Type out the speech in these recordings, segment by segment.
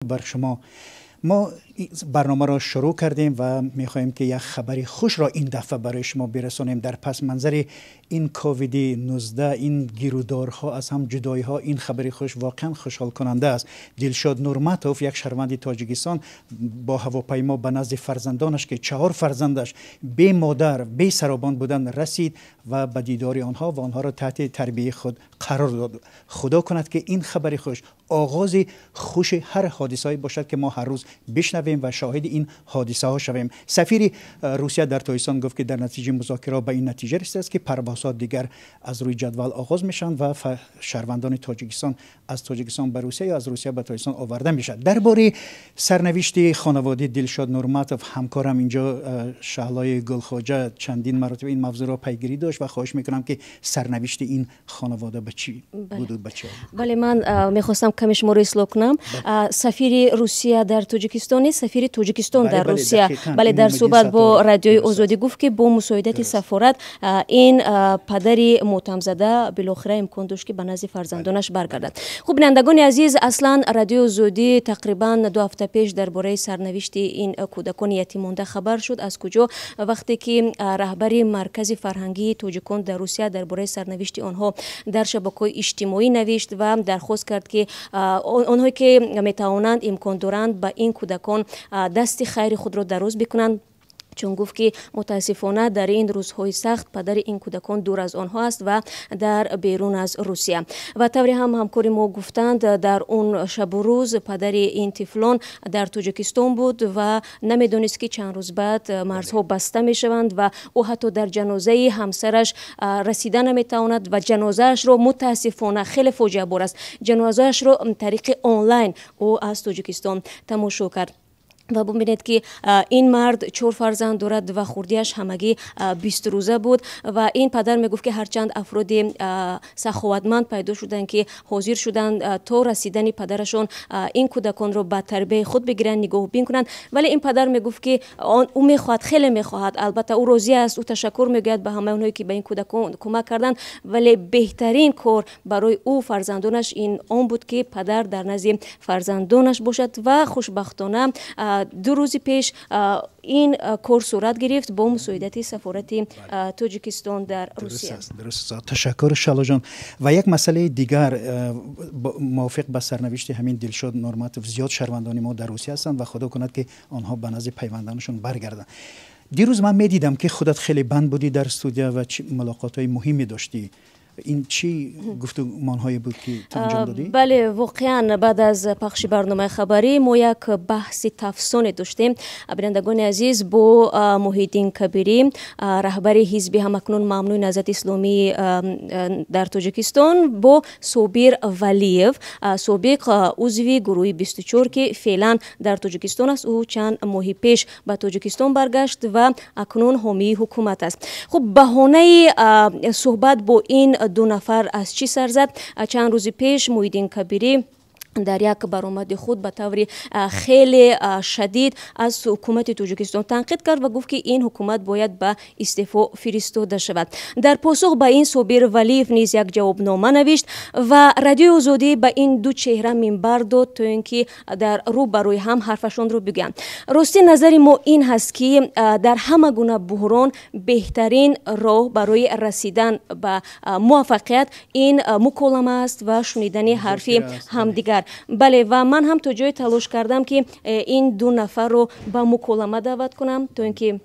Бар шумо. Мо барномаро шурӯъ кардем ва мехоҳем, ки як хабари хушро ин дафъа барои шумо бирасонем. Дар пас манзари ин ковиди 19, ин гирудорҳо, аз ҳам ҷудоиҳо, ин хабари хуш воқеан хушҳолкунанда аст. Дилшод Нурматов, як шаҳрванди Тоҷикистон, бо ҳавопаймо ба назди фарзандонаш, ки чаҳор фарзандаш бемодар, бесаробон буданд, расид ва ба дидори онҳо ва онҳоро таҳти тарбияи худ қарор дод. Худо кунад, ки ин хабари хуш оғози хуши ҳар ҳодисаҳое бошад, ки мо ҳар рӯз бишнавем ва шоҳиди ин ҳодисаҳо шавем. Сафири Русия дар Тоҷикистон гуфт, ки дар натиҷаи музокираҳо ба ин натиҷа расидааст, ки парвозҳо дигар аз рӯи ҷадвал оғоз мешаванд ва шаҳрвандони Тоҷикистон аз Тоҷикистон ба Русия ё аз Русия ба Тоҷикистон оварда мешавад. Дар бораи сарнавишти хонаводаи Дилшод Нурматов ҳамкорам инҷо, Шаҳлои Гулхоҷа, чандин маротиба ин мавзӯъро пайгирӣ дошт ва хоҳиш мекунам, ки сарнавишти ин хонавода ба чӣ буду ба чӣ. Бале, ман мехостам каме шуморо ислоҳ кунам. Сафири Русия дар Тоҷикистон нест, сафири Тоҷикистон дар Русия. Бале, дар суҳбат бо Радиои Озодӣ гуфт, ки бо мусоидати сафорат ин падари мотамзада билохира имкон дошт, ки ба назди фарзандонаш баргардад. Хуб, бинандагони азиз, аслан Радиои Озодӣ тақрибан 2 ҳафта пеш дар бораи сарнавишти ин кӯдакони ятиммонда хабар шуд. Аз куҷо? Вақте ки раҳбари Маркази фарҳангии тоҷикон дар Русия дар бораи сарнавишти онҳо дар шабакаҳои иҷтимоӣ навишт ва дархост кард, ки онҳое ки метавонанд, имкон доранд, ба ин кӯдакон дасти хайри худро дароз бикунанд, чун гуфт, ки мутаассифона дар ин рӯзҳои сахт падари ин кӯдакон дур аз онҳо аст ва дар берун аз Русия. Ва тавре ҳам ҳамкори мо гуфтанд, дар он шабу рӯз падари ин тифлон дар Тоҷикистон буд ва намедонист, ки чанд рӯз баъд марзҳо баста мешаванд ва ӯ ҳатто дар ҷанозаи ҳамсараш расида наметавонад ва ҷанозаашро, мутаассифона, хеле фоҷиабор аст, ҷанозаашро тариқи онлайн ӯ аз Тоҷикистон тамошо кард. Ва бубинед, ки ин мард чор фарзанд дорад ва хурдиаш ҳамагӣ 20 рӯза буд. Ва ин падар мегуфт, ки ҳарчанд афроди саховатманд пайдо шуданд, ки ҳозир шуданд то расидани падарашон ин кӯдаконро ба тарбияи худ бигиранд, нигоҳубин кунанд, вале ин падар мегуфт, ки ӯ мехоҳад, хеле мехоҳад, албатта ӯ розӣ аст, ӯ ташаккур мегӯяд ба ҳамаи онҳое, ки ба ин кӯдакон кӯмак карданд, вале беҳтарин кор барои ӯ, фарзандонаш ин он буд, ки падар дар назди фарзандонаш бошад. Ва хушбахтона 2 рӯзи пеш ин кор сурат гирифт бо мусоидати сафорати Тоҷикистон дар Русия. Дуруст, ташаккур, Шаҳлоҷон. Ва як масъалаи дигар, мувофиқ ба сарнавишти ҳамин Дилшод Нурматов, зиёд шаҳрвандони мо дар Русия ҳастанд ва худо кунад, ки онҳо ба назди пайвандонашон баргарданд. Дирӯз ман медидам, ки худат хеле банд будӣ дар студия ва мулоқотҳои муҳиме доштӣ. Ин чӣ гуфтумонҳое буд, ки ту анҷом додӣ? Бале, воқеан, баъд аз пахши барномаи хабарӣ мо як баҳси тафсоне доштем, бинандагони азиз, бо Муҳиддин Кабирӣ, раҳбари ҳизби ҳамакнун мамнӯи Наҳзати Исломӣ дар Тоҷикистон, бо Собир Валиев, собиқ узви гурӯҳи 24, ки феълан дар Тоҷикистон аст. Ӯ чанд моҳи пеш ба Тоҷикистон баргашт ва акнун ҳомии ҳукумат аст. Хуб, баҳонаи суҳбат бо ин ду нафар аз чӣ сар зад? Чанд рӯзи пеш Муҳиддин Кабирӣ дар як баромади худ ба таври хеле шадид аз ҳукумати Тоҷикистон танқид кард ва гуфт, ки ин ҳукумат бояд ба истеъфо фиристода шавад. Дар посух ба ин Собир Валиев низ як ҷавобнома навишт ва Радиои Озодӣ ба ин ду чеҳра минбар дод, то ин ки дар рӯ ба рӯи ҳам ҳарфашонро бигӯянд. Ростӣ, назари мо ин ҳаст, ки дар ҳама гуна буҳрон беҳтарин роҳ барои расидан ба муваффақият ин муколама аст ва шунидани ҳарфи ҳамдигар. Бале, ва ман ҳам то ҷое талош кардам, ки ин ду нафарро ба муколама даъват кунам, то ин ки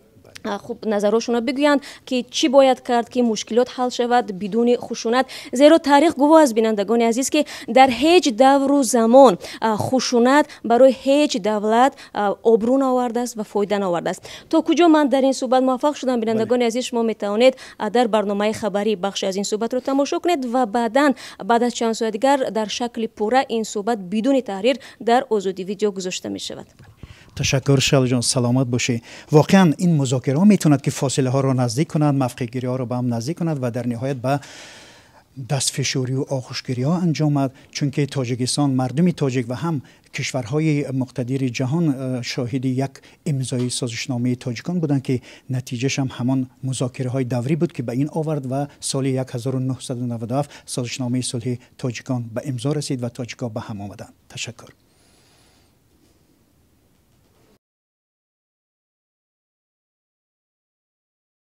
хуб назарҳошонро бигӯянд, ки чӣ бояд кард, ки мушкилот ҳал шавад бидуни хушунат, зеро таърих гувоҳ аст, бинандагони азиз, ки дар ҳеҷ давру замон хушунат барои ҳеҷ давлат обрӯ наовардааст ва фоида наовардааст. То куҷо ман дар ин суҳбат муваффақ шудам, бинандагони азиз, шумо метавонед дар барномаи хабарӣ бахше аз ин суҳбатро тамошо кунед ва баъдан, баъд аз чанд соат дигар, дар шакли пурра ин суҳбат бидуни таҳрир дар Озодӣ Видео гузошта мешавад. Ташаккур, Шаҳлоҷон, саломат бошӣ. Воқеан, ин музокираҳо метавонад, ки фосилаҳоро наздик кунад, мавқеъгириҳоро ба ҳам наздик кунад ва дар ниҳоят ба дастфишорию оғӯшгириҳо анҷомад, чунки Тоҷикистон, мардуми тоҷик ва ҳам кишварҳои муқтадири ҷаҳон шоҳиди як имзои созишномаи тоҷикон буданд, ки натиҷааш ҳам ҳамон музокираҳои даврӣ буд, ки ба ин овард ва соли 1997 созишномаи сулҳи тоҷикон ба имзо расид ва тоҷикҳо ба ҳам омаданд. Ташаккур.